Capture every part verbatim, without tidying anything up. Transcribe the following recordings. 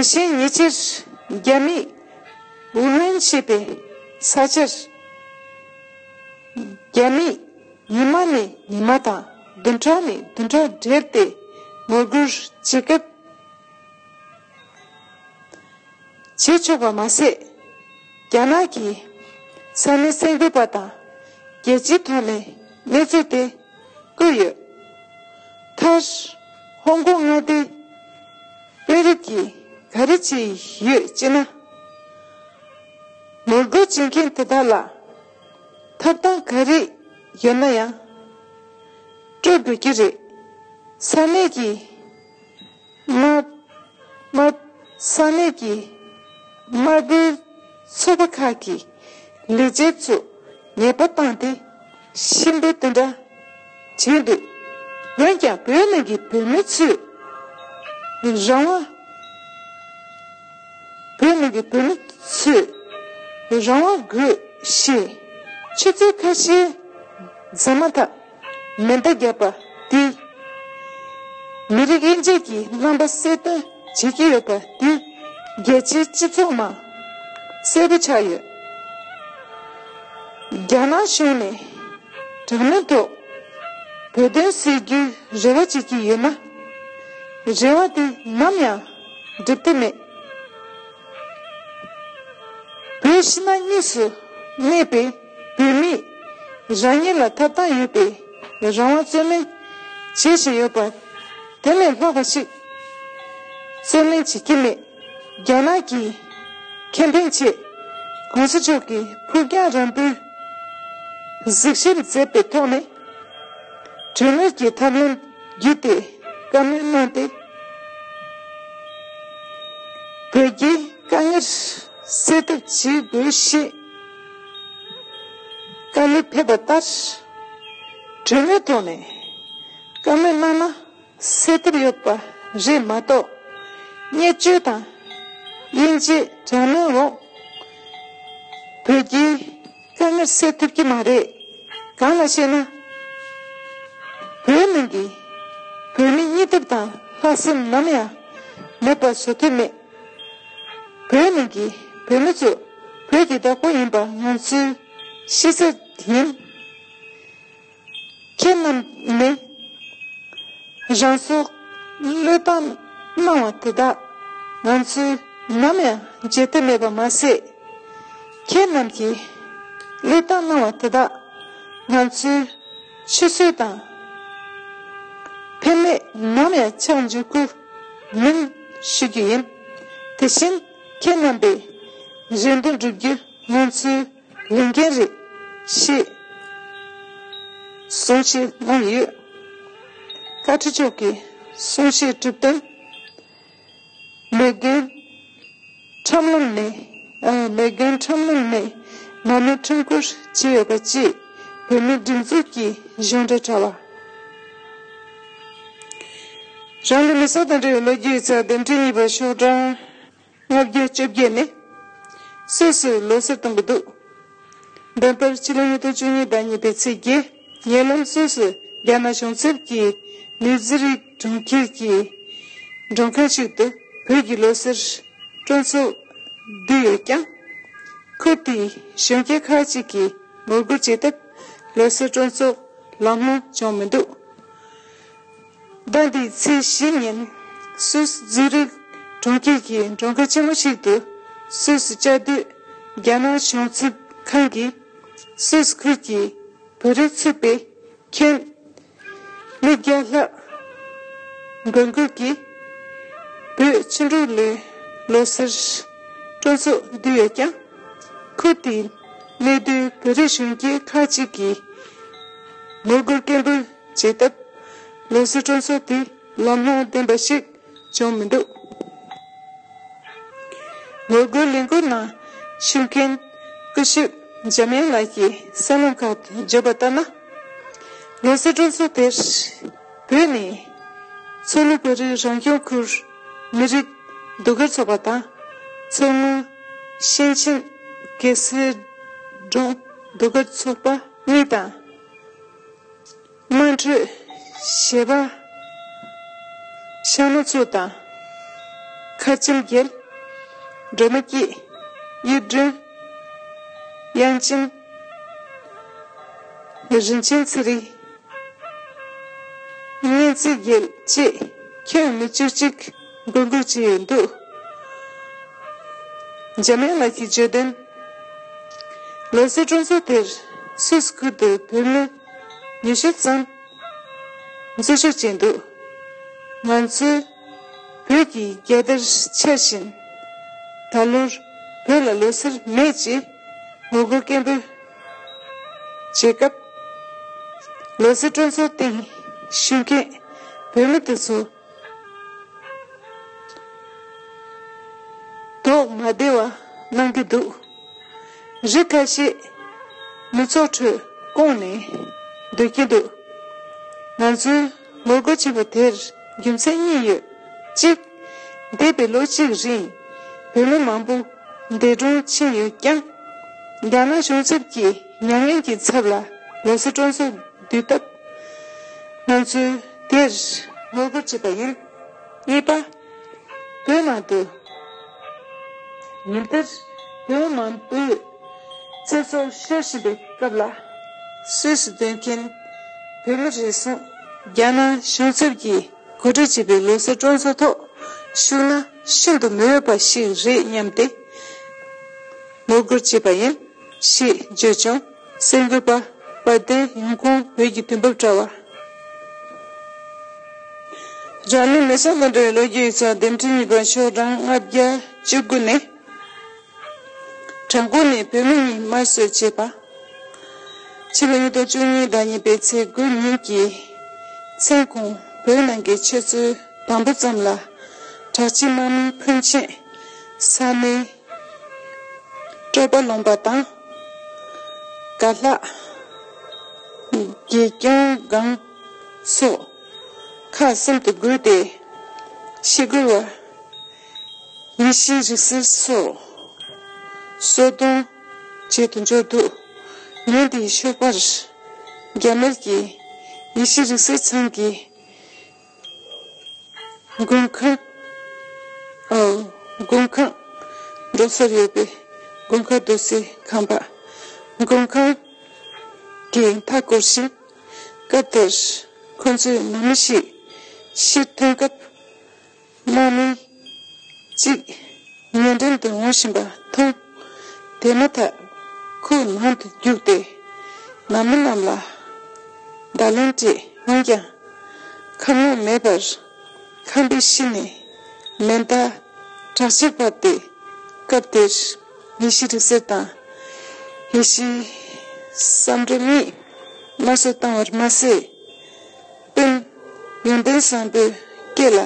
དེ་བཞིན་ཉེ་ཆར་རྒྱ་མིས་ཝུ་ཧན་ཞེས་པའི་ས་ཆར་རྒྱ་མིས་ཉི་མ་ནས་ཉི་མ་དང་བདུན་ཕྲག་ནས་བདུན་ཕྲག་སྦྲེལ་ཏེ་ངོ་རྒོལ་བྱེད་སྐབས་བྱེད་ཆོག་པ་མ་ཟད། རྒྱ་ནག་གིས་ས་གནས་གསར་འགོད་པ་དང་རྒྱལ་སྤྱིའི་ཐོག་ནས་གནས་ཚུལ་དེ་བཀོད་ཡོད། མཐར། ཧོང་ཀོང་མངའ་སྡེའི་དཔོན་རིགས་ཀྱིས་ག་རེ་བྱས་ཡོད་ཅེ་ན། ངོ་རྒོལ་བྱེད་མཁན་དེ་དག་ལ་ཐོབ་ཐང་ག་རེ་ཡོད་ན་ཡང་སྤྲོད་དགོས་ཀྱི་རེད། ས་གནས་ཀྱི་དམར་དམར། ས་གནས་ཀྱི་དམར་པོའི་ཚོགས་པ་ཁག་གི་ལས་བྱེད་ཚོ་ཉེས་པ་བཏང་སྟེ་ཤི་འབོད་དེ་འདྲ་བྱས་འདུག། འོན་ཀྱང་བོད་ནང་གི་བོད་མི་ཚོས་རང་དབང་། བོད་ནང་གི་བོད་མི་ཚོས་རང་དབང་དགོས་ཞེས་ཆུ་ཚོད་ཁ་ཤས་འཛེགས་མ་ཐག་མེ་མདའ་བརྒྱབ་པ་དེས་མི་རིགས་དབྱེ་འབྱེད་ཀྱི་རྣམ་པ་གསལ་སྟོན་བྱེད་ཀྱི་ཡོད་པ་དེ་རྒྱལ་སྤྱིའི་སྤྱི་ཚོགས་ནང་གསལ་པོ་ཆགས་ཡོད། རྒྱ་ནག་གཞུང་ནས་དྲག་གནོན་ཐོག་བོད་དོན་སེལ་རྒྱུའི་རེ་བ་བྱེད་ཀྱི་ཡོད་ན། རེ་བ་དེ་ནམ་ཡང་འགྲུབ་ཐབས་མེད། བོད་ཕྱི་ནང་གཉིས་སུ་གནས་པའི་བོད་མིས་རང་ཉིད་ལ་ཐོབ་ཐང་ཡོད་པའི་རང་དབང་རྩོད་ལེན་བྱེད་བཞིན་ཡོད་པ་དེ་ལས་ལྷག་པ་ཞིག་རྩོད་ལེན་བྱེད་ཀྱི་མེད། རྒྱ་ནག་གི་ཁེ་ཕན་ཆེད་གོང་ས་མཆོག་གིས་ཕུགས་རྒྱང་རིང་པོའི་གཟིགས་ཞིབ་མཛད་པའི་ཐོག་ནས་གྲོས་མོལ་གྱི་ཐབས་ལམ་བརྒྱུད་དེ་བཀའ་མོལ་གནང་སྟེ། བོད་ཀྱི་དཀའ་ངལ་སེལ་ཐབས་བྱེད་དགོས་ཞེས་བཀའ་སློབ་ཕེབས་པ་ལྟར། གྲོས་མོལ་ཐོག་ནས་བཀའ་མོལ་གནང་ན་སེལ་ཐབས་ཡོད་པ་རེད་མ་གཏོགས། བརྙས་བཅོས་དང་དབྱེ་འབྱེད་དྲག་གནོན་འོག་བོད་ཀྱི་དཀའ་ངལ་སེལ་ཐུབ་ཀྱི་མ་རེད། གང་ལགས་ཤེ་ན། བོད་ནང་གི་བོད་མི་གཉིད་ཐུབ་དང་ལྷག་བསམ་ནམ་ཡང་མེད་པ་བཟོ་ཐུབ་མེད། བོད་ནང་གི་བོད་མི་ཚོ་བོད་ཀྱི་བདག་པོ་ཡིན་པ་ང་ཚོའི་ཤེས་གསལ་ཡིན། ཁྱེད་རྣམས་ནས་རང་སྲོག་བློས་བཏང་གནང་བ་དེ་དག་ང་ཚོས་ནམ་ཡང་བརྗེད་ཐབས་མེད་པ་མ་ཟད། ཁྱེད་རྣམས་ཀྱིས་བློས་བཏང་གནང་བ་དེ་དག་ང་ཚོའི་ཆུད་ཟོས་དང་ཕན་མེད་ནམ་ཡང་ཆགས་འཇུག་རྒྱུ་མིན་ཞུ་རྒྱུ་ཡིན། དེ་བཞིན་ཁྱེད་རྣམ་པའི་རེ་འདུན་བསྒྲུབ་རྒྱུ་ང་ཚོའི་ལས་འགན་རེད་ཞེས་གསུང་བཤད་གནང་ཡོད། བཀའ་ཁྲི་མཆོག་གིས་གསུང་བཤད་གྲུབ་སྟེ། མེ་རྒོལ་ཁྲོམ་ལམ་ནས། ཨ། མེ་རྒོལ་ཁྲོམ་ལམ་ནས་མ་དངུལ་ཁྲོམ་སྐོར་བྱས་ཡོད་པ་བཅས་བོད་མིའི་སྒྲིག་འཛུགས་ཀྱི་གཞུང་འབྲེལ་དྲ་བ། རང་ལུས་མེ་སྲེག་དང་འབྲེལ་བའི་ལོ་རྒྱུས་ཡིག་ཚགས་དེབ་ཕྲེང་གཉིས་པ་ཤོག་གྲངས་ལྔ་བརྒྱ་བཅོ་བརྒྱད་ནས་སུད་སིར་ལོ་གསར་གཏོང་གི་འདུག། འདི་ལྟར་ཕྱི་ལོ་ཉིས་སྟོང་བཅུ་གཉིས་དང་གཉིས་པའི་ཚེས་བརྒྱད་ཉེ་ལམ་སུད་སི་རྒྱ་ནག་གཞུང་ཚབ་ཀྱི་ནིའུ་ཛི་རིག་གྲོང་ཁྱེར་གྱི་མགྲོན་ཁང་ཞིག་ཏུ་བོད་ཀྱི་ལོ་གསར་སྤྲོ་ཚོགས་བསྡུས་ཡོད་ཀྱང་། ཁུལ་དེའི་གཞོན་སྐྱེས་ཁག་ཅིག་གིས་ངོ་རྒོལ་བྱས་སྟབས་ལོ་གསར་སྤྲོ་ཚོགས་ལམ་ལྷོང་བྱུང་མི་འདུག། ཟླ་འདིའི་ཚེས་བཞི་ཉིན་སུད་སི་ཛུ་རིག་གྲོང་ཁྱེར་གྱི་མགྲོན་ཁང་ཆེན་མོ་ཞིག་ཏུ་སུད་སི་བཅའ་སྡོད་རྒྱ་ནག་གཞུང་ཚབ་ཁང་གིས་སུད་སི་ཁུལ་གྱི་བོད་རིགས་ཚུད་པའི་ཁྱོན་མི་བརྒྱ་ལྷག་འགོ་འཁོར་གྱིས་བོད་ཕྱི་འབྲེལ་ལོའི་ལོ་གསར་སྤྲོ་ཚོགས་བསྡུས་ཡོད་ཀྱང་། ཁུལ་དེའི་གནས་སྡོད་བོད་རིགས་གཞོན་སྐྱེས་ཁག་ཅིག་གིས་ངོ་རྒོལ་སྐད་འབོད་བྱས་སྟབས། ལོ་གསར་སྤྲོ་ཚོགས་དེ་ལམ་ལྷོང་ལྡན་པ་ཞིག་བྱུང་མི་འདུག། ངོ་རྒོལ་ལས་འགུལ་ནང་ཞུགས་མཁན་སྐུ་ཞབས་འཇམ་དབྱངས་ལགས་ཀྱིས་གསར་ལམ་ཁག་ཏུ་བརྗོད་པ་ལྟར་ན། ལོ་གསར་སྤྲོ་ཚོགས་དེར་བོད་ནས་མཚོ་ལྷོ་བོད་རིགས་རང་སྐྱོང་ཁུལ་མི་རིགས་ཟློས་གར་ཚོགས་པ་དང་། མཚོ་སྔོན་ཞིང་ཆེན་གེ་སར་སྒྲུང་ཟློས་གར་ཚོགས་པ་གཉིས་དང་། དམངས་ཁྲོད་གཞས་པ་ཤར་མོ་ཚོ་དང་ ཁ་ཆེམས་རྒྱལ། སྒྲོལ་མ་སྐྱིད། གཡུ་སྒྲོན། དབྱངས་ཅན། རིན་ཆེན་ཚེ་རིང་། སྙན་ཚིག་རྒྱལ་བཅས་ཁྱོན་མི་བཅུ་གཅིག་འགོད་འགོད་བྱས་ཡོད་འདུག་འཇམ་དབྱངས་ལགས་ཀྱིས་བརྗོད་དོན། ལོ་གསར་སྤྲོ་ཚོགས་དེར་སུད་སི་ཁུལ་དུ་བོད་མི་ཉི་ཤུ་ཙམ་འཛུལ་ཞུགས་བྱས་འདུག་ང་ཚོས་བོད་ཀྱི་རྒྱལ་དར་འཕྱར་བཞིན། ད་ལོར་བོད་ལ་ལོ་གསར་མེད་ཅེས་ངོ་རྒོལ་སྐད་འབོད་བྱེད་སྐབས། ལོ་གསར་སྤྲོ་ཚོགས་སྟེང་ཞུགས་མཁན་བོད་མི་དེ་ཚོ་དོགས་མ་བདེ་བ་གནང་གི་འདུག་རིགས་ཁ་ཤས་མི་ཚོགས་ཁྲོད་བསྐོངས་ནས་སྡོད་ཀྱི་འདུག་ང་ཚོས་ངོ་རྒོལ་བྱས་པ་དེར་རྒྱུ་མཚན་གཉིས་ཡོད། གཅིག་འདས་པའི་ལོ་གཅིག་རིང་བོད་མི་མང་པོ་འདས་གྲོངས་ཕྱིན་ཡོད་ཀྱང་། རྒྱ་ནག་གཞུང་ཚབ་ཀྱིས་མྱ་ངན་གྱི་ཚབ་ལ་ལོ་གསར་སྤྲོ་ཚོགས་བསྡུས་སྟབས། ང་ཚོས་དེར་ངོ་རྒོལ་བྱས་པ་ཡིན། གཉིས་པ། བོད་ནང་དུ་ཉིན་ལྟར་བོད་མི་མང་པོས་ཚེ་སྲོག་ཤོར་བཞིན་པའི་སྐབས་ལ། སུད་སི་སྡོད་མཁན་བོད་མི་རེ་ཟུང་རྒྱ་ནག་གཞུང་ཚབ་ཀྱིས་གོ་སྒྲིག་བྱས་པའི་ལོ་གསར་སྤྲོ་ཚོགས་ཐོག་ཞུགས་ན་ཤིན་ཏུ་མི་འོས་པ་ཞིག་རེད་སྙམ་སྟེ་ངོ་རྒོལ་བྱས་པ་ཡིན། ཞེས་བརྗོད་བྱུང་། གསར་འགོད་པ་དཔལ་ལྡན་ཡོང་ཁུངས་བོད་ཀྱི་དུས་བབ་དྲ་བ། རང་ལུས་མེ་སྲེག་དང་འབྲེལ་བའི་ལོ་རྒྱུས་ཡིག་ཚགས་འདེམས་ཁྲི་གཉིས་པ་ཤོག་གྲངས་ལྔ་བརྒྱ་བཅུ་དགུ་ནས། བྲག་འགོ་ནས་བོད་མི་གཉིས་དམར་གསོད་བྱས་པ། ཕྱི་ལོ་ཉིས་སྟོང་བཅུ་གཉིས་ཟླ་གཉིས་པའི་ཚེས་དགུ་ཉིན་གྱི་མཚན་གུང་བོད་ནང་གི་ཆུ་ཚོད་དང་པོ་ཙམ་ལ་བྲག་ཕྱི་དམག་མི་ཕོན་ཆེན་ས་གནས། སྤྲོ་པ་ལུང་པ་དང་། ཀ་ལྷག་དགེ་སྐྱོང་སྒང་སོགས་ཁག་གསུམ་དུ་བགོས་ཏེ། ཤི་དགོས་པ་ཡེ་ཤུའི་རིགས་གསར་སོགས་གསོད་གཏོང་བྱེད་དུ་འཇུག་འདུག་ཉིན་དེའི་ཞོགས་པར་རྒྱ་དམར་གྱིས་ཡེ་ཤུའི་རིགས་གསར་ཚང་གི་མགོན་ཁང་། ཨོ། མགོན་ཁང་། འགྲོ་སར་ཡོད་པའི་མགོན་ཁང་། རྡོ་སའི་ཁང་པ། མགོན་ཁང་གི་མཐའ་བསྐོར་ཞིང་། སྐབས་དེར་ཁོ་ཚོས་ནང་མི་ཞིག་ཕྱིར་ཐོན་སྐབས། དམག་མི་གཅིག་ཉེ་འགྲམ་དུ་འོང་བཞིན་པ་མཐོང་། དེ་མ་ཐག་ཁོས་ནང་དུ་རྒྱུགས་ཏེ་ནང་མི་རྣམས་ལ་བརྡ་ལན་སྤྲད། འོན་ཀྱང་ཁམས་ལོང་མེད་པར་ཁང་པའི་ཕྱི་ནས་མེ་མདའ་དྲག་ཆར་བབས་ཏེ། སྐབས་དེར་ཡེ་ཤུའི་རིགས་གསར་དང་ཡེ་ཤུའི་བསམ་གྲུབ་གཉིས་དམར་གསོད་བཏང་བར་མ་ཟད། སྤུན་ཡོན་ཏན་བཟང་པོའི་སྐེ་ལ་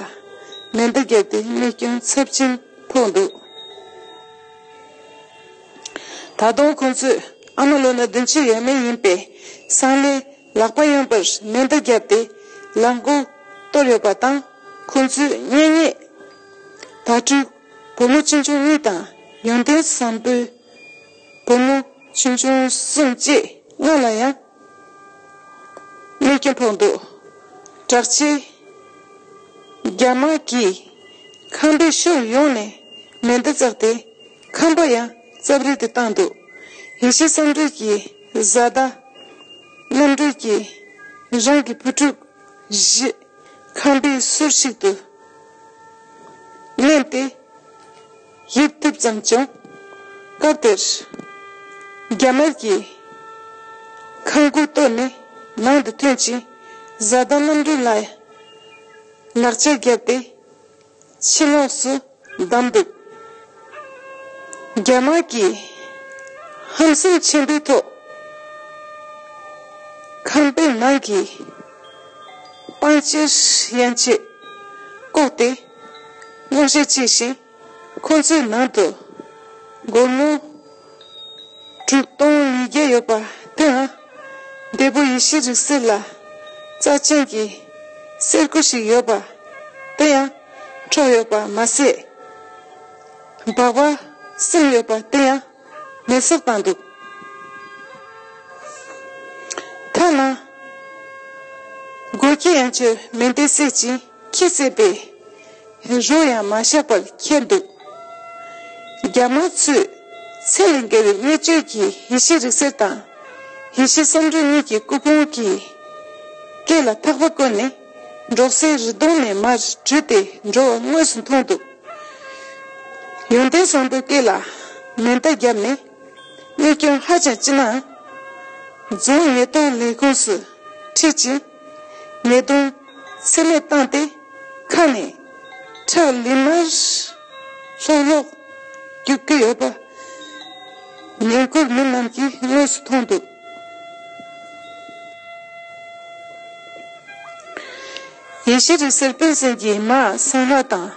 མེ་མདའ་བརྒྱབ་སྟེ་རྨས་སྐྱོན་ཚབས་ཆེན་ཕོག་འདུག་ད་དུང་ཁོང་ཚོས་ཨ་མ་ལོ་ན་བདུན་ཅུ་ཡས་མས་ཡིན་པའི་སང་ལེ་ལག་པ་གཡོན་པར་མེ་མདའ་བརྒྱབ་སྟེ་ལག་མགོ་གཏོར་ཡོད་པ་དང་། ཁོང་ཚོས་གཉེན་ཉེ་དྭ་ཕྲུག་བུ་མོ་ཆུང་ཆུང་གཉིས་དང་ཡོན་ཏན་བཟང་པོའི་བུ་མོ་ཆུང་ཆུང་གསུམ་བཅས་ལྔ་ལ་ཡང་རྨས་སྐྱོན་ཕོག་འདུག་བྲག་ཕྱིའི་རྒྱ་དམག་གིས་ཁང་པའི་ཕྱོགས་ཡོངས་ནས་མེ་མདའ་བཙགས་ཏེ། ཁང་པ་ཡང་རྩབ་རལ་དུ་བཏང་འདུག་ཡེ་ཤུའི་བསམ་གྲུབ་ཀྱི་བཟའ་ཟླ་རྣམ་གྲོལ་གྱིས་རང་གི་བུ་ཕྲུག་བཞི་ཁང་པའི་ཟུར་ཞིག་ཏུ་མནན་ཏེ་ཡིབ་ཐུབ་ཙམ་བྱུང་། སྐབས་དེར་རྒྱ་དམར་གྱིས་ཁང་སྒོ་གཏོར་ནས་ནང་དུ་ཐོན་ཅིང་། བཟའ་ཟླ་རྣམ་གྲོལ་ལ་ལག་ཆ་བརྒྱབ་སྟེ་ཕྱི་ལོགས་སུ་བསྡམས་འདུག་རྒྱ་དམག་གིས་ཧམ་སེམས་ཆེན་པོའི་ཐོག་ཁང་པའི་ནང་གི་པང་གཅལ་ཡན་ཆད་བཀོག་སྟེ་སྔོག་བཤེར་བྱས་ཤིང་། ཁོ་ཚོའི་ནང་དུ་སྒོར་མོ་དྲུག་སྟོང་ཉིས་བརྒྱ་ཡོད་པ་དེའང་། འདས་པོ་ཡེ་ཤུའི་རིགས་གསར་ལ་རྩ་ཆེན་གྱི་གསེར་སྐུ་ཞིག་ཡོད་པ་དེ་ཡང་འཕྲོག་ཡོད་པ་མ་ཟད། སྦག་སྦག་གསུམ་ཡོད་པ་དེ་ཡང་མེ་སྲེག་བཏང་འདུག་ཐ་ན་སྒོ་ཁྱི་ཡན་ཆོད་མེ་མདས་བསད་ཅིང་ཁྱི་བསད་པའི་ རོ་ཡང་མ་བཞག་པར་ཁྱེར་འདུག་རྒྱ་དམར་ཚོས་ཚད་ལས་བརྒལ་བའི་བརྙས་བཅོས་ཀྱིས་ཡེ་ཤེས་རིག་གསལ་དང་། ཡེ་ཤེས་བསམ་གྲུབ་གཉིས་ཀྱི་སྐུ་ཕུང་གི་སྐེ་ལ་ཐག་པ་བསྐོན་ནས། འབྲོག་སའི་རི་གདོང་ནས་མར་བྲོས་ཏེ་འགྲོ་བ་དངོས་སུ་མཐོང་འདུག་ཡོན་ཏན་བཟང་པོའི་སྐེ་ལ་མེ་མདའ་བརྒྱབ་ནས། རྨས་སྐྱོན་ཧ་ཅང་ལྕི་ནའང་། རྫོང་ཉེན་རྟོག་ལས་ཁུངས་སུ་ཁྲིད་ཅིང་། ཉེས་རྡུང་ཚད་མེད་བཏང་སྟེ། ཁ་ནས་ཁྲག་ལི་མར་ལྷོག་ལྷོག་རྒྱུག་གི་ཡོད་པ་ཉེ་འཁོར་མི་རྣམས་ཀྱིས་དངོས་སུ་མཐོང་འདུག་ཡེ་ཤེས་རིག་གསལ་དཔོན་གསུམ་གྱི་མ་གསང་སྔགས་དང་།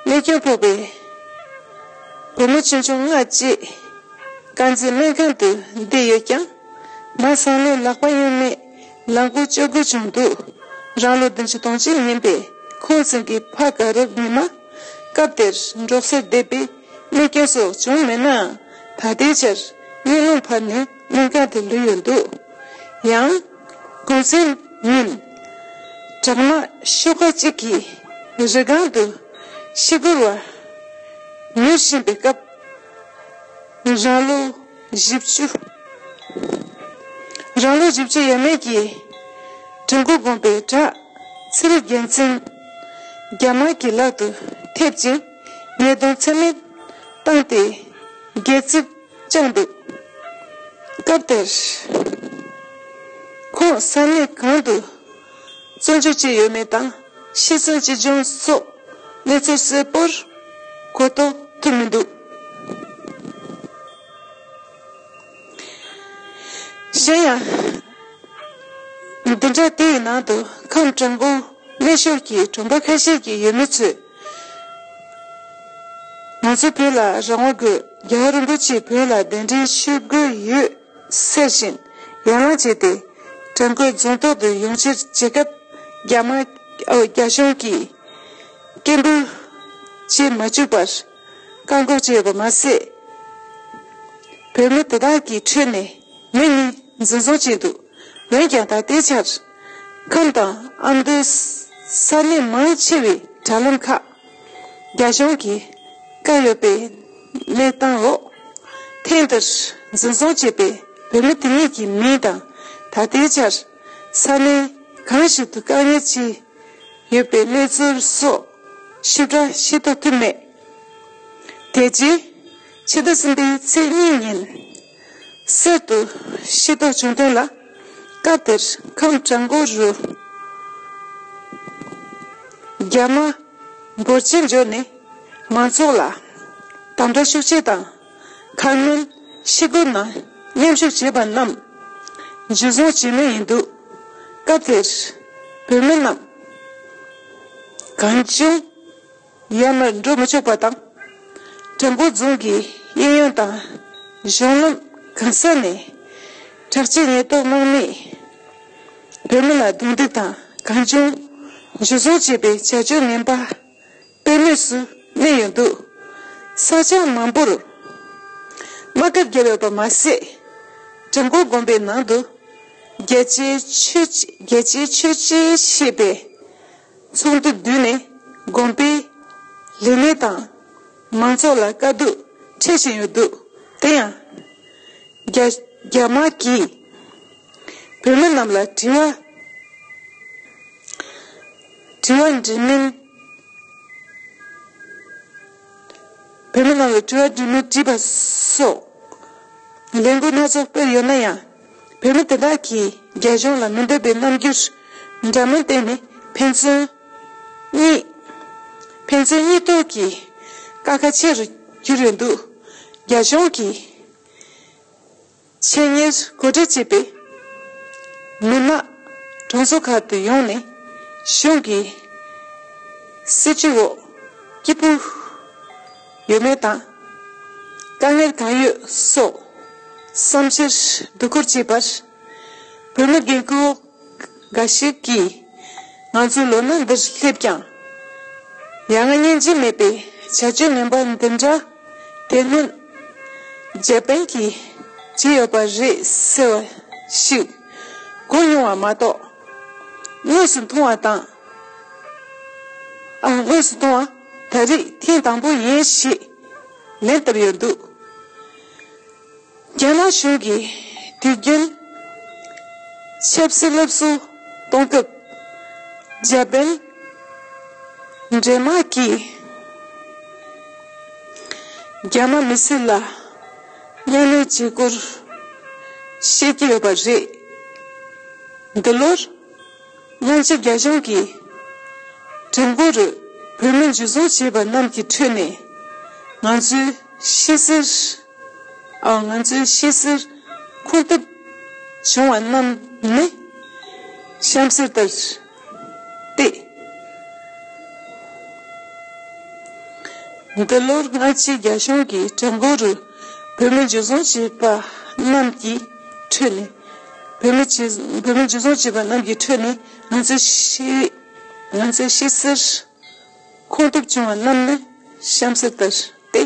རྨས་སྐྱོན་ཕོག་པའི་བུ་མོ་ཆུང་ཆུང་ལྔ་བཅས། དཀར་མཛེས་སྨན་ཁང་དུ་བསྡད་ཡོད་ཀྱང་། མ་གསང་སྔགས་ལག་པ་གཡོན་མེད་ལག་མགོ་གཅོད་དགོས་བྱུང་འདུག་རང་ལོ་བདུན་ཅུ་དོན་གཅིག་ཡིན་པའི་ཁོང་གསུམ་གྱི་ཕ་དགའ་རབ་ཉི་མ། སྐབས་དེར་འབྲོག་སར་བསྡད་པས་རྨས་སྐྱོན་སོགས་བྱུང་མེད་ནའང་། ད་ལྟའི་ཆར་གཉིད་རླུང་འཕར་ནས་སྨན་ཁང་དུ་ལུས་ཡོད་འདུག་ཡང་། གུང་སེང་ཉིན། དྲག་དམག་ཤོག་ཁག་ཅིག་གིས་རི་སྒང་དུ་ཤི་སྒོར་བ་ཉུལ་བཞིན་པའི་སྐབས། རང་ལོ་བཞི་བཅུ། རང་ལོ་བཞི་བཅུ་ཡས་མས་ཀྱི་བྲག་འགོ་དགོན་པའི་བྲག་ཚེ་རིང་རྒྱལ་མཚན་རྒྱ་དམར་གྱི་ལག་ཏུ་ཐེབས་ཅིང་ཉེས་རྡུང་ཚད་མེད་བཏང་སྟེ་སྒལ་ཚིགས་བཅག་འདུག་སྐབས་དེར་ཁོང་ས་གནས་གང་དུ་བཙོན་འཇུག་བྱས་ཡོད་མེད་དང་ཤི་གསོན་ཅི་བྱུང་སོགས་གནས་ཚུལ་གསལ་པོར་གོ་རྟོགས་ཐུབ་མི་འདུག་གཞན་ཡང་། བདུན་ཕྲག་དེའི་ནང་དུ་ཁམས་བྲག་འགོ་གནས་ཤོར་གྱི་གྲོང་པ་ཁ་ཤས་ཀྱི་ཡུལ་མི་ཚོས། ང་ཚོ་བོད་ལ་རང་དབང་དགོས། རྒྱལ་བ་རིན་པོ་ཆེས་བོད་ལ་གདན་འདྲེན་ཞུ་དགོས་ཡོད་ཟེར་བཞིན་ཡར་ལངས་བྱས་ཏེ། བྲག་འགོའི་རྫོང་ཐོག་ཏུ་ཡོང་ཕྱིར་བྱེད་སྐབས། རྒྱ་དམག་ཨོ་རྒྱ་གཞུང་གིས་སྐད་འབོད་བྱེད་མ་བཅུག་པར་བཀག་འགོག་བྱས་ཡོད་པ་མ་ཟད། བོད་མི་དེ་དག་གི་ཁྲོད་ནས་མི་གཉིས་འཛིན་བཟུང་བྱས་འདུག་འོན་ཀྱང་ད་ལྟའི་ཆར་ཁམས་དང་ཨ་མདོའི་ས་གནས་མང་ཆེ་བའི་དྲ་ལམ་ཁག་རྒྱ་གཞུང་གིས་བཀག་ཡོད་པའི་གནས་སྟངས་འོག་ཐེངས་འདིར་འཛིན་བཟུང་བྱས་པའི་བོད་མི་དེ་གཉིས་ཀྱི་མིང་དང་། ད་ལྟའི་ཆར་ས་གནས་གང་ཞིག་ཏུ་བཀག་ཉར་བྱས་ཡོད་པའི་གནས་ཚུལ་སོགས་ཞིབ་ཕྲ་ཤེས་རྟོགས་ཐུབ་མེད། དེ་རྗེས་ཕྱི་ཟླ་གསུམ་པའི་ཚེས་གཉིས་ཉིན་གསར་དུ་ཤེས་རྟོགས་བྱུང་དོན་ལ། སྐབས་དེར་ཁམས་བྲག་འགོ་རུ་རྒྱ་དམག་འབོར་ཆེན་འབྱོར་ནས་མང་ཚོགས་ལ་དམ་དྲག་ཤུགས་ཆེ་དང་། ཁ་སྣོན་ཤི་སྒོ་ནང་མཉམ་ཞུགས་བྱས་པ་རྣམས་འཇུ་བཟུང་བྱེད་མུས་ཡིན་འདུག་སྐབས་དེར་བོད་མི་རྣམས་གང་བྱུང་ཡར་མར་འགྲོ་མི་ཆོག་པ་དང་། བྲག་འགོ་རྫོང་གི་གཡས་གཡོན་དང་གཞུང་ལམ་གང་ས་ནས་དྲག་ཆས་ཉེན་རྟོག་དམག་མིས་བོད་མི་ལ་རྡུང་རྡེག་དང་། གང་བྱུང་འཇུ་བཟུང་བྱས་པའི་བྱ་སྤྱོད་ངན་པ་སྤེལ་མུས་སུ་གནས་ཡོད་འདུག་ས་ཆ་མང་པོར་དམག་སྒར་བརྒྱབ་ཡོད་པ་མ་ཟད། བྲག་འགོ་དགོན་པའི་ནང་དུ་རྒྱལ་གཅེས་ཆོས་རྒྱལ་གཅེས་ཆོས་གཅེས་ཞེས་པའི་ཚོགས་འདུ་བསྡུས་ནས་དགོན་པའི་ལས་སྣེ་དང་མང་ཚོགས་ལ་དཀའ་སྡུག་འཕྲད་བཞིན་ཡོད་འདུག་དེ་ཡང་རྒྱ་རྒྱ་དམག་གིས་བོད་མི་རྣམས་ལ་དྲི་བ་དྲི་བ་འདྲི་མིན། བོད་མི་རྣམས་ལ་དྲི་བ་འདྲི་མིན་དྲིས་པ་སོགས་ལས་འགུལ་སྣ་ཚོགས་སྤེལ་ཡོད་ན་ཡང་། བོད་མི་དེ་དག་གིས་རྒྱ་གཞུང་ལ་མི་འདོད་པའི་རྣམ་འགྱུར་འདྲ་མིན་བསྟན་ནས་ཕན་ཚུན་གཉིས་ཕན་ཚུན་གཉིས་གཏོགས་ཀྱི་དཀའ་ཁག་ཆེ་རུ་གྱུར་ཡོད་འདུག་རྒྱ་གཞུང་གིས་ཆེད་གཉེར་གོ་སྒྲིག་བྱས་པའི་མི་དམངས་གྲོང་ཚོ་ཁག་ཏུ་ཡོང་ནས་གཞུང་གི་སྲིད་བྱུས་འོག་སྐྱིད་པོ་ཡོད་མེད་དང་། དཀའ་ངལ་གང་ཡོད་སོགས་བསམ་འཆར་བསྡུ་སྐོར་བྱས་པར། བོད་མི་རྒན་འཁོགས་འགའ་ཞིག་གིས་ང་ཚོའི་ལོ་ན་འདིར་སླེབས་ཀྱང་། ཡ་ང་སྙིང་རྗེ་མེད་པའི་བྱ་སྤྱོད་ངན་པ་འདི་འདྲ་དེ་སྔོན་འཇར་པན་གྱིས་བྱས་ཡོད་པ་རེད་ཟེར་བ་ཞིག་གོ་མྱོང་བ་མ་གཏོགས། དངོས་སུ་མཐོང་བ་དང་ ཨ་དངོས་སུ་གཏོང་བ་ད་རེས་ཐེངས་དང་པོ་ཡིན་ཞེས་ལན་བཏབ་ཡོད་འདུག་རྒྱ་ནག་གཞུང་གིས་དུས་རྒྱུན་ཆབ་སྲིད་སློབ་གསོ་གཏོང་སྐབས་འཇར་པན་འདྲེ་དམག་གིས་རྒྱ་ནག་མི་སེར་ལ་གཉའ་གནོན་བྱེད་སྐོར་བཤད་ཀྱི་ཡོད་པ་རེད། འདི་ལོར་སྔ་ཕྱི་རྒྱ་གཞུང་གིས་བྲག་འགོ་རུ་བོད་མི་འཇུ་བཟུང་བྱས་པ་རྣམས་ཀྱི་ཁྲོད་ནས་ང་ཚོའི་ཤི་གསོན། ཨ། ང་ཚོའི་ཤི་གསོན་ཁུངས་ཐུབ་བྱུང་བ་རྣམས་ནི་གཤམ་གསལ་ལྟར་ཏེ། འདི་ལོར་སྔ་ཕྱི་རྒྱ་གཞུང་གིས་བྲག་འགོ་རུ་བོད་མི་འཇུ་བཟུང་བྱས་པ་རྣམས་ཀྱི་ཁྲོད་ནས། བོད་མི་བྱས། བོད་མི་འཇུ་བཟུང་བྱས་པ་རྣམས་ཀྱི་ཁྲོད་ནས་ང་ཚོའི་ཤི། ང་ཚོའི་ཤི་གསོན་ཁུངས་ཐུབ་བྱུང་བ་རྣམས་ནི་གཤམ་གསལ་ལྟར་ཏེ།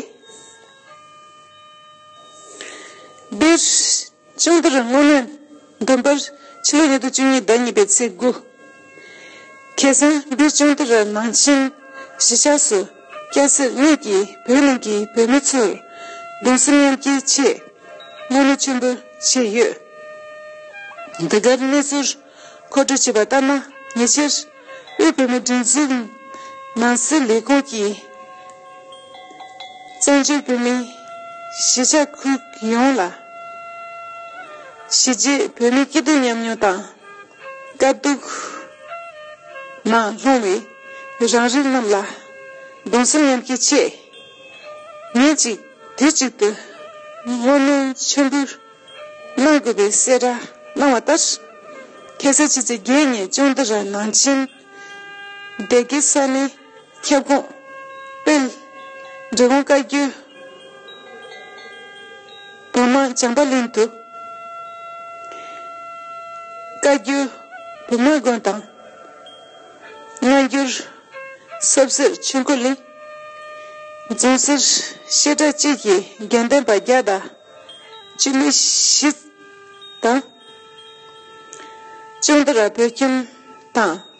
སྦིར་ཅོང་ཏི་རི་སྔོན་མའི་འདོན་པར་ཕྱི་ལོ་ཉིས་སྟོང་བཅུ་གཉིས་ཟླ་གཉིས་པའི་ཚེས་དགུ། ཁ་སང་སྦིར་ཅོང་ཏི་རི་ནང་ཆེན་གཞིས་ཆགས་སུ་སྐྱ་སེར་གཉིས་ཀྱིས་བོད་ནང་གི་བོད་མི་ཚོར་གདུང་སེམས་མཉམ་སྐྱེའི་ཆེད་བསྔོ་སྨོན་ཆེན་པོ་བྱས་ཡོད། འདི་གར་གནས་ཚུལ་མཁོ་སྤྲོད་བྱས་པ་ལྟར་ན། ཉེ་ཆར་དབུས་བོད་མིའི་སྒྲིག་འཛུགས་ནང་སྲིད་ལས་ཁུངས་ཀྱིས་བཙན་བྱོལ་བོད་མིའི་གཞིས་ཆགས་ཁུལ་ཡོངས་ལ་གཞིས་བྱེས་བོད་མིའི་སྐྱིད་སྡུག་མཉམ་མྱོང་དང་དཀའ་སྡུག་ནང་ལྷུང་བའི་རང་རིགས་རྣམས་ལ་གདུང་སེམས་མཉམ་སྐྱེའི་ཆེད། ཉིན་གཅིག་དུས་གཅིག་ཏུ་བསྔོ་སྨོན་མཆོད་འབུལ་གནང་དགོས་པའི་གསལ་བསྒྲགས་གནང་བ་ལྟར། ཁ་སང་ཕྱི་ཚེས་བརྒྱད་ཉིན་ཅོང་ཏི་ར་ནང་ཆེན་སྡེ་དགེ་ས་གནས་ཁྱབ་ཁོངས་དཔལ་འབྲི་གུང་བཀའ་བརྒྱུད་བོད་དམག་བྱམས་པ་གླིང་དུ་བཀའ་བརྒྱུད་བོད་དམག་དགོན་དང་། སྔ་འགྱུར་སོབ་སེར་ཆོས་འཁོར་གླིང་། རྫོང་སར་བཤད་གྲྭ་བཅས་ཀྱི་དགེ་འདུན་པ་བརྒྱ་དང་བཅུ་མེད་བཞི་དང་། ཅོང་ཏི་ར་བོད་ཁྱིམ་དང་།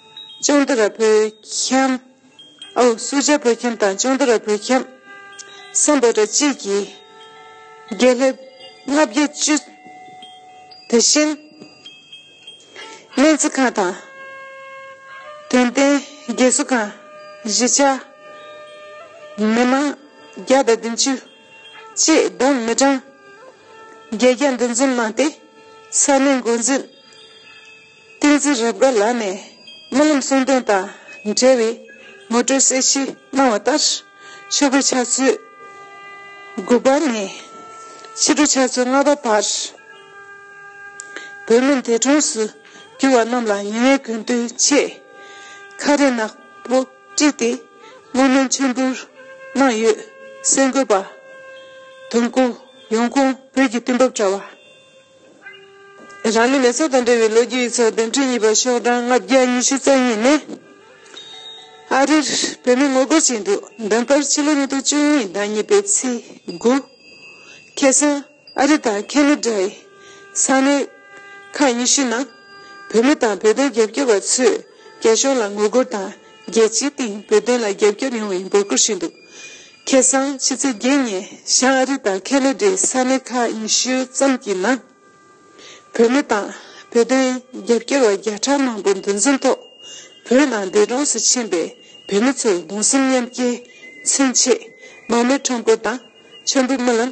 ཅོང་ཏི་ར་བོད་ཁྱིམ། ཨོ། སུ་ཇཱ་བོད་ཁྱིམ་དང་ཅོང་ཏི་ར་བོད་ཁྱིམ། སམ་བྷོ་ཊ་བཅས་ཀྱི་དགེ་སློབ་ལྔ་བརྒྱ་བཅུ། དེ་བཞིན། སྨན་རྩིས་ཁང་དང་། དོན་ལྡན་རྒས་གསོ་ཁང་། གཞིས་ཆགས་མི་མང་བརྒྱ་དང་བདུན་ཅུ་བཅས་བསྡོམས་མི་གྲངས་བརྒྱད་བརྒྱ་འདུ་འཛོམས་གནང་སྟེ། ས་གནས་འགོ་འཛིན་བསྟན་འཛིན་རབ་དགའ་ལགས་ནས་སྨོན་ལམ་གསུང་འདོན་དང་འབྲེལ་བའི་ངོ་སྤྲོད་གསལ་བཤད་གནང་བ་ལྟར། ཆུ་ཚོད་ཆུ་ཚོད་དགུ་པ་ནས་ཕྱི་དྲོ་ཆུ་ཚོད་ལྔ་པ་བར། བོད་མི་འདས་གྲོངས་སུ་གྱུར་བ་རྣམས་ལ་ཡིད་སྨོན་སྐུ་མདུན་ཆེད་ཁ་རས་ནག་པོ་དཀྲིས་ཏེ་བསྔོ་སྨོན་མཆོད་འབུལ་གནང་ཡོད། གསར་འགོད་པ་དོན་གོ་ཡོང་ཁུངས་བོད་ཀྱི་དུས་བབ་དྲ་བ། རང་ལུས་མེ་སྲེག་དང་འབྲེལ་བའི་ལོ་རྒྱུས་ཡིག་ཚགས་དོན་ཁྲིད་གཉིས་པ་ཤོག་གྲངས་ལྔ་བརྒྱ་ཉི་ཤུ་རྩ་གཉིས་ནས། ཨ་རིར་བོད་མི་ངོ་རྒོལ་བྱས་འདུག་འདི་གར་ཕྱི་ལོ་ཉིས་སྟོང་བཅུ་གཉིས་ཟླ་གཉིས་པའི་ཚེས་དགུ། ཁ་སང་ཨ་རི་དང་ཁེ་ན་ཌའི་ས་གནས་ཁག་ཉི་ཤུ་ནང་བོད་མི་དང་བོད་དོན་རྒྱབ་སྐྱོར་བ་ཚོས་རྒྱ་གཞུང་ལ་ངོ་རྒོལ་དང་རྒྱལ་སྤྱིའི་སྟེང་བོད་དོན་ལ་རྒྱབ་སྐྱོར་ཡོང་བའི་འབོད་སྐུལ་ཞུས་འདུག་ཁ་སང་ཕྱི་ཚེས་བརྒྱད་ཉིན་བྱང་ཨ་རི་དང་ཁེ་ན་ཌའི་ས་གནས་ཁག་ཉི་ཤུ་ཙམ་གྱི་ནང་། བོད་མི་དང་བོད་དོན་རྒྱབ་སྐྱོར་བ་བརྒྱ་ཕྲག་མང་པོ་འདུ་འཛོམས་ཐོག་བོད་ནང་འདས་གྲོངས་སུ་ཕྱིན་པའི་བོད་མི་ཚོར་གདུང་སེམས་མཉམ་སྐྱེའི་མཚོན་ཆེད་མར་མེ་ཁྲོམ་སྐོར་དང་མཆོད་འབུལ་སྨོན་ལམ།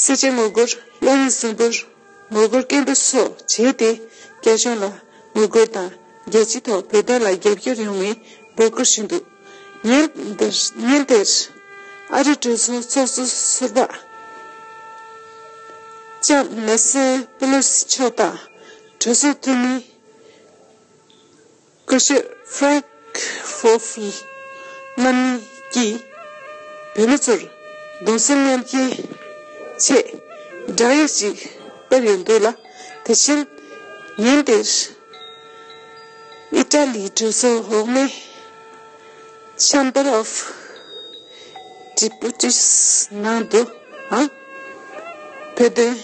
སེར་བྱེས་ངོ་རྒོལ། གློག་བརྙན་གཟིགས་འབུལ། ངོ་རྒོལ་སྐད་འབོད་སོགས་བྱས་ཏེ་རྒྱ་གཞུང་ལ་ངོ་རྒོལ་དང་རྒྱལ་སྤྱིའི་ཐོག་བོད་དོན་ལ་རྒྱབ་སྐྱོར་ཡོང་བའི་འབོད་སྐུལ་ཞུས་འདུག་ཉིན་དེར་ཉིན་དེར་ཨ་རིའི་གྲོས་ཚོགས་ཚོགས་གཙོ་ཟུར་པ་ལྕམ་ནེན་སི་པེ་ལོ་སི་མཆོག་དང་གྲོས་ཚོགས་འཐུས་མི་སྐུ་ཞབས་ཧྥྲེང་ཧྥོ་ཧྥི་རྣམ་གཉིས་ཀྱིས་བོད་མི་ཚོར་གདུང་སེམས་མཉམ་སྐྱེའི་ཆེད་བསྒྲགས་ཡིག་ཅིག་ཕུལ་ཡོད་འདུག་ལ། དེ་བཞིན་ཉིན་དེར་ཨི་ཊ་ལིའི་གྲོས་ཚོགས་འོག་མའི་Chamber of Deputies ནང་དུའང་བོད་དོན་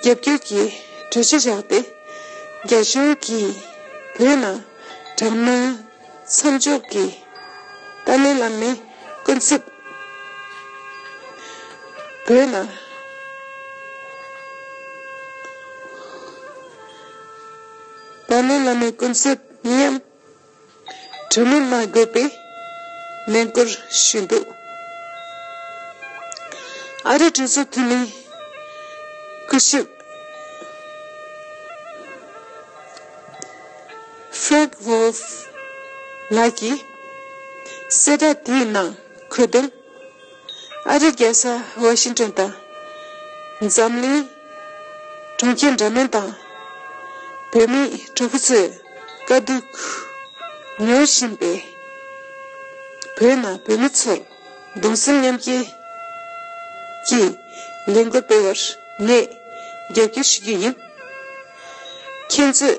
རྒྱབ་སྐྱོར་གྱི་གྲོས་ཆོད་བཞག་སྟེ། རྒྱ་གཞུང་གིས་བོད་ནང་དྲག་གནོན་མཚམས་འཇོག་གི་ ཏཱ་ལའི་བླ་མའི་སྐུ་ཚབ། བོད་ནང་ཏཱ་ལའི་བླ་མའི་སྐུ་ཚབ་མཉམ་གྲོས་མོལ་གནང་དགོས་པའི་ནན་སྐུལ་ཞུས་འདུག་ཨ་རིའི་གྲོས་ཚོགས་འཐུས་མི་སྐུ་ཞབས་Frank Wolf ལགས་ཀྱིས་གསལ་བསྒྲགས་དེའི་ནང་འཁོད་དོན། ཨ་རིའི་རྒྱལ་ས་ཝ་ཤིང་ཏོན་དང་འཛམ་གླིང་གྲོང་ཁྱེར་འདྲ་མིན་དང་བོད་མིའི་གྲོགས་པོ་ཚོས་དཀའ་སྡུག་མྱོང་བཞིན་པའི་བོད་ནང་བོད་མི་ཚོར་གདུང་སེམས་མཉམ་སྐྱེད་ཀྱི་ལས་འགུལ་སྤེལ་བར་ངས་རྒྱབ་སྐྱོར་ཞུ་རྒྱུ་ཡིན། ཁྱེད་ཚོས་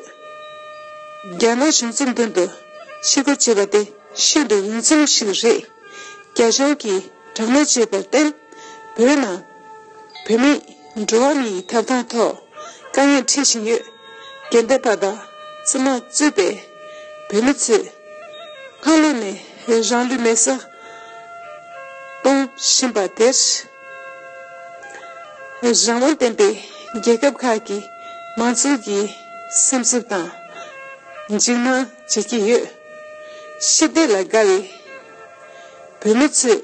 རྒྱ་ནག་གཞུང་ཚབ་མདུན་དུ་ཆེད་བསྐོས་བྱས་པ་དེ་ཤིན་ཏུ་འོས་འཚམ་ཞིག་རེད། རྒྱ་གཞུང་གིས་དྲག་གནོན་བྱས་པར་བརྟེན། བོད་ནང་བོད་མིའི་འགྲོ་བ་མིའི་ཐོབ་ཐང་ཐོག་དཀའ་ངལ་འཕྲད་བཞིན་ཡོད། རྒན་བསྟན་པ་དང་བཙུན་མ་གཙོས་པའི་བོད་མི་ཚོས་སྔ་ལོ་ནས་རང་ལུས་མེར་སྲེག་གཏོང་བཞིན་པ་དེར། རང་དབང་ལྡན་པའི་རྒྱལ་ཁབ་ཁག་གི་མང་ཚོགས་ཀྱིས་སེམས་འཚབ་དང་འཇིགས་སྣང་བྱེད་ཀྱི་ཡོད། ཞི་བདེ་ལ་དགའ་བའི་བོད་མི་ཚོས་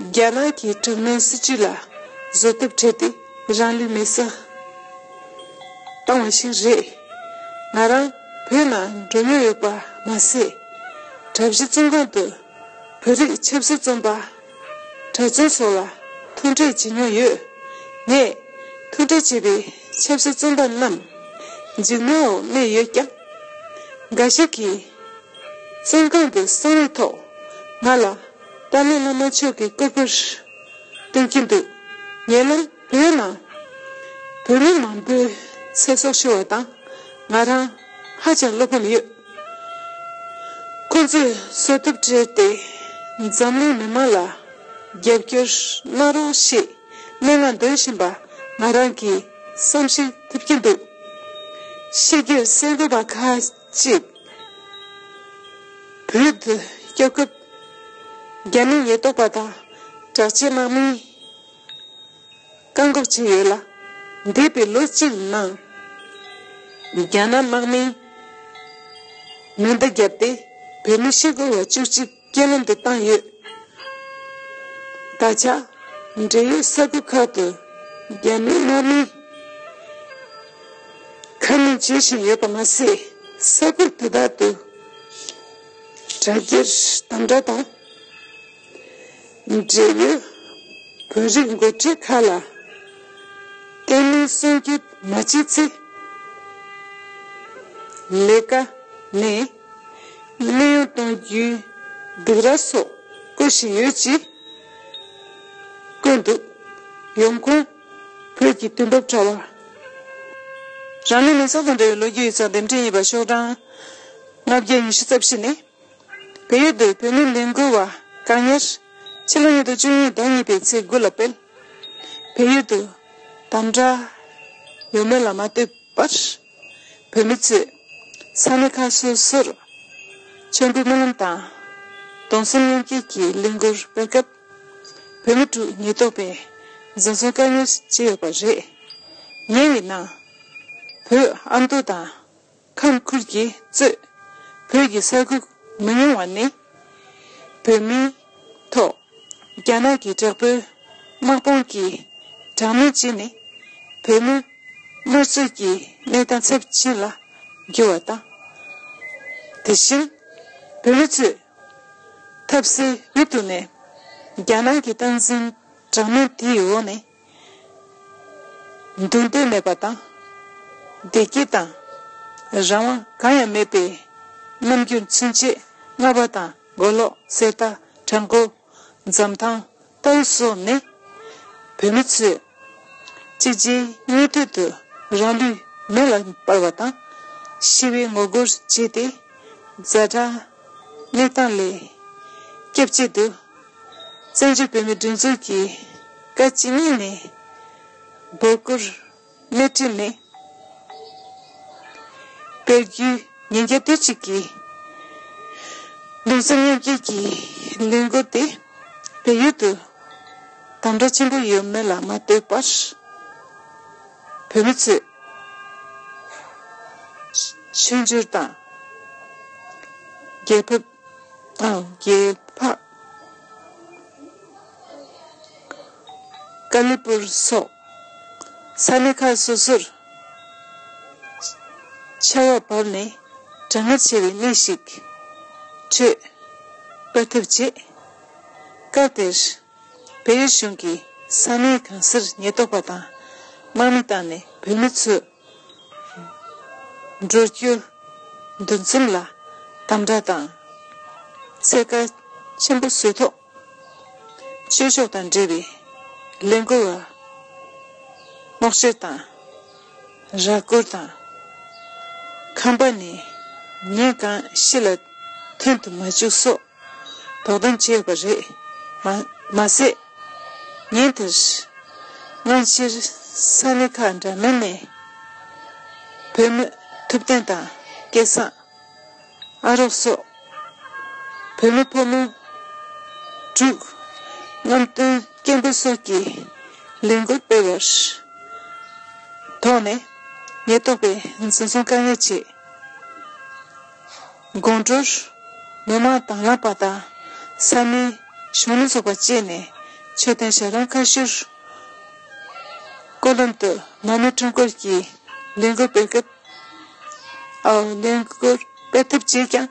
རྒྱ་ནག་གི་དྲག་གནོན་སྲིད་བྱུས་ལ་བཟོད་ཐབས་བྲལ་ཏེ་རང་ལུས་མེར་སྲེག་བཏང་བ་ཞིག་རེད། ང་རང་བོད་ནང་འགྲོ་མྱོང་ཡོད་པ་མ་ཟད། གྲྭ་བཞི་བཙོན་ཁང་དུ་བོད་རིགས་ཆབ་སྲིད་བཙོན་པ་གྲྭ་བཙུན་སོགས་ལ་ཐུག་འཕྲད་བྱེད་མྱོང་ཡོད། ངས་ཐུག་འཕྲད་བྱས་པའི་ཆབ་སྲིད་བཙོན་པ་རྣམས་འཇིགས་སྣང་འོག་གནས་ཡོད་ཀྱང་། འགའ་ཞིག་གིས་བཙོན་ཁང་དུ་གསང་བའི་ཐོག་ང་ལ་ཏཱ་ལའི་བླ་མ་མཆོག་གི་སྐུ་པར་སྟོན་གྱིན་འདུག་ཉེ་ལམ་བོད་ནང་བོད་མི་མང་པོའི་ཚེ་སྲོག་ཤོར་བ་དང་ང་རང་ཧ་ཅང་བློ་ཕམ་ཡོད། ཁོང་ཚོས་བཟོད་ཐབས་བྲལ་ཏེ་འཛམ་གླིང་མི་མང་ལ་རྒྱབ་སྐྱོར་གནང་རོགས་ཞེས་སྨོན་ལམ་འདོན་བཞིན་པ་ང་རང་གིས་བསམ་ཤེས་ཐུབ་ཀྱིན་འདུག་ཤེས་རྒྱུར་གསར་འགོད་པ་ཁག་ཅིག་བོད་དུ་སྐྱོད་སྐབས་རྒྱ་མི་ཉེན་རྟོག་པ་དང་དྲག་ཆས་དམག་མིས་བཀག་འགོག་བྱས་ཡོད་ལ། འདས་པའི་ལོ་གཅིག་ནང་རྒྱ་ནག་དམག་མིས་མེ་མདའ་བརྒྱབ་སྟེ་བོད་མི་ཤི་དགོས་པ་བཅུ་གཅིག་རྐྱེན་ལམ་དུ་བཏང་ཡོད། ད་ཆ་འབྲེལ་ཡོད་ས་ཁུལ་ཁག་ཏུ་རྒྱ་མིའི་དམག་མིས་ཁ་སྣོན་བྱེད་བཞིན་ཡོད་པ་མ་ཟད། ས་ཁུལ་དེ་དག་ཏུ་དྲ་རྒྱའི་དམ་དྲག་དང་། འབྲེལ་ཡོད་བོད་རིགས་འགོ་ཁྲིད་ཁག་ལ་བརྟན་ལྷིང་སྲུང་སྐྱོབ་མ་བྱས་ཚེ། ལས་ཀ་ནས་གནས་དབྱུང་གཏོང་རྒྱུའི་སྡིགས་ར་སོགས་བཀོད་བཞིན་ཡོད་ཅེས་བཀོད་འདུག་ཡོང་ཁུངས་བོད་ཀྱི་དུས་བབ་དྲ་བ། རང་ལུས་མེ་སྲེག་དང་འབྲེལ་བའི་ལོ་རྒྱུས་ཡིག་ཚགས་འདེམས་ཐོན་ཡིན་པ་ཤོག་གྲངས་ལྔ་བརྒྱ་ཉི་ཤུ་རྩ་བཞི་ནས། བལ་ཡུལ་དུ་བོད་མི་ལས་འགུལ་བ་བཀག་ཉར་ཕྱི་ལོ་ཉིས་སྟོང་བཅུ་གཉིས་ཟླ་གཉིས་པའི་ཚེས་དགུ་ལ་སྤེལ། བལ་ཡུལ་དུ་དམ་དྲག་ཡོད་མེད་ལ་མ་ལྟོས་པར། བོད་མི་ཚོས་ས་གནས་ཁག་སོ་སོར་མཆོད་འབུལ་སྨོན་ལམ་དང་གདུང་སེམས་མཉམ་སྐྱེད་ཀྱི་ལས་འགུལ་སྤེལ་སྐབས། བོད་མི་དྲུག་ཉེན་རྟོག་པས་འཛིན་བཟུང་བཀག་ཉར་བྱས་ཡོད་པ་རེད། ཉེ་བའི་ནང་བོད་ཨ་མདོ་དང་། ཁམས་ཁུལ་གྱིས་གཙོས་བོད་ཀྱི་ས་ཁུལ་མི་ཉུང་བ་ནས་བོད་མིའི་ཐོག་རྒྱ་ནག་གི་དྲག་པོའི་དམག་དཔུང་གིས་དྲག་གནོན་བྱས་ནས་བོད་མི་དམར་གསོད་ཀྱི་གནས་སྟངས་ཚབས་ཆེན་ལ་གྱུར་བ་དང་། དེ་བཞིན་བོད་མི་ཚོས་ཐབས་ཟད་འུ་ཐུག་ནས་རྒྱ་ནག་གི་སྟངས་འཛིན་དྲག་གནོན་དེའི་འོག་ནས། མདུན་སྡོད་མེད་པ་དང་། བདེ་སྐྱིད་དང་རང་དབང་གང་ཡང་མེད་པའི་ནམ་རྒྱུན་ཚུན་ཆད་རྔ་བ་དང་མགོ་ལོག་གསེར་རྟ་བྲག་འགོ་འཛམ་ཐང་ལྟ་བུ་སོགས་ནས་བོད་མི་ཚོས་གཅིག་རྗེས་གཉིས་མཐུད་དུ་རང་ལུས་མེ་ལ་སྤར་བ་དང་ཞི་བའི་ངོ་རྒོལ་བྱས་ཏེ་ཛ་དྲག་གནས་སྟངས་ལས་སྐྱོབ་ཆེད་དུ། བཙན་བྱོལ་བོད་མིའི་སྒྲིག་འཛུགས་ཀྱི་བཀའ་སྤྱི་གཉིས་ནས་འབོད་སྐུལ་སྣེ་ཁྲིད་ནས་དཔལ་རྒྱུད་ཉིས་བརྒྱ་དུས་གཅིག་གི་གདུང་སེམས་མཉམ་སྐྱེད་ཀྱི་ ལས་འགུལ་དེ་བལ་ཡུལ་དུ་དམ་དྲག་ཆེན་པོ་ཡོད་མེད་ལ་མ་ལྟོས་པར། བོད་མི་ཚོས་ཆོས་འབྱོར་དང་། རྒྱལ་ཕབ་དང་རྒྱལ་ཕབ། ཀ་ལི་པུར་སོགས་ས་གནས་ཁག་སོ་སོར་ཆར་པ་བབས་ནས་གྲང་ངར་ཆེ་བའི་གནས་ཤིག་ཁྲོད་སྤེལ་ཐབས་བྱས། སྐབས་དེར་བལ་ཡུལ་གཞུང་གིས་ས་གནས་གང་སར་ཉེན་རྟོག་པ་དང་དམག་མི་བཏང་ནས་བོད་མི་ཚོའི་འགྲོ་སྐྱོད་འདུ་འཛོམས་ལ་དམ་དྲག་དང་ཚད་བཀག་ཆེན་པོ་བཟོས་ཐོག་ཆོས་ཕྱོགས་དང་འབྲེལ་བའི་ལས་འགུལ་བ་སྔོག་བཤེར་དང་ར་སྐོར་དང་། ཁང་པ་ནས་ཉེན་གང་ཤི་ལ་ཐོན་དུ་མ་བཅུག་སོགས་དོ་དམ་བྱས་ཡོད་པ་རེད། མ་མ་ཟད། ཉིན་དེར་སྔ་ཕྱིར་ས་གནས་ཁག་འདྲ་མིན་ནས་བོད་མི་ཐུབ་བསྟན་དང་སྐལ་བཟང་། ཨ་རོགས་སོགས་བོད་མི་ཕོ་མོ་དྲུག་རྔམ་སྟོན་སྐད་འབོད་སོགས་ཀྱི་ལས་འགུལ་སྤེལ་བར་དོགས་ནས་ཉེན་རྟོག་པས་འཛིན་བཟུང་བཀག་ཉར་བྱས། དགོང་དྲོར་མི་མང་དྭང་བླངས་པ་དང་ས་གནས་གཞོན་ནུ་ཚོགས་པ་བཅས་ནས་མཆོད་རྟེན་ཞལ་ལུང་ཁ་ཤོར་སྐོར་ལམ་དུ་མར་མེ་ཁྲོམ་སྐོར་གྱི་ལས་འགུལ་སྤེལ་སྐབས། ཨའོ་ལས་འགུལ་སྤེལ་ཐབས་བྱས་ཀྱང་།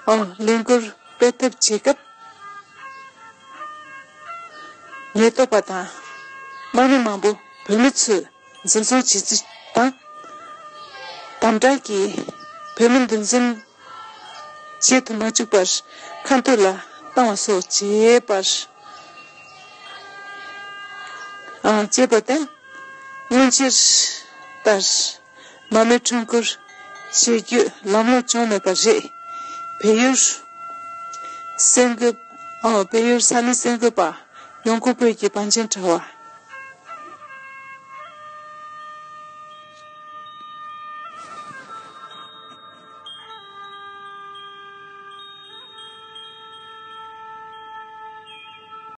ཨའོ་ལས་འགུལ་སྤེལ་ཐབས་བྱེད་སྐབས། ཉེན་རྟོག་པ་དང་དམག་མི་མང་པོ་བོད་མི་ཚོས་འཛིན་བཟུང་བྱས་ཚུལ་དང་། དམ་དྲག་གིས་བོད་མི་འདུ་འཛོམས་བྱེད་དུ་མ་བཅུག་པར་ཁ་འཐོར་ལ་བཏང་བ་སོགས་བྱས་པར། ཨང་བྱས་པར་བརྟེན། སྔོན་ཆད་ལྟར་མར་མེ་ཁྲོམ་སྐོར་བྱེད་རྒྱུ་ལམ་ལྷོང་བྱུང་མེད་པ་རེད། བལ་ཡུལ་གསར་འགོད་པ། ཨང་བལ་ཡུལ་ས་གནས་གསར་འགོད་པ་ཡོང་སྒོ་བོད་ཀྱི་བང་ཆེན་དྲ་བ།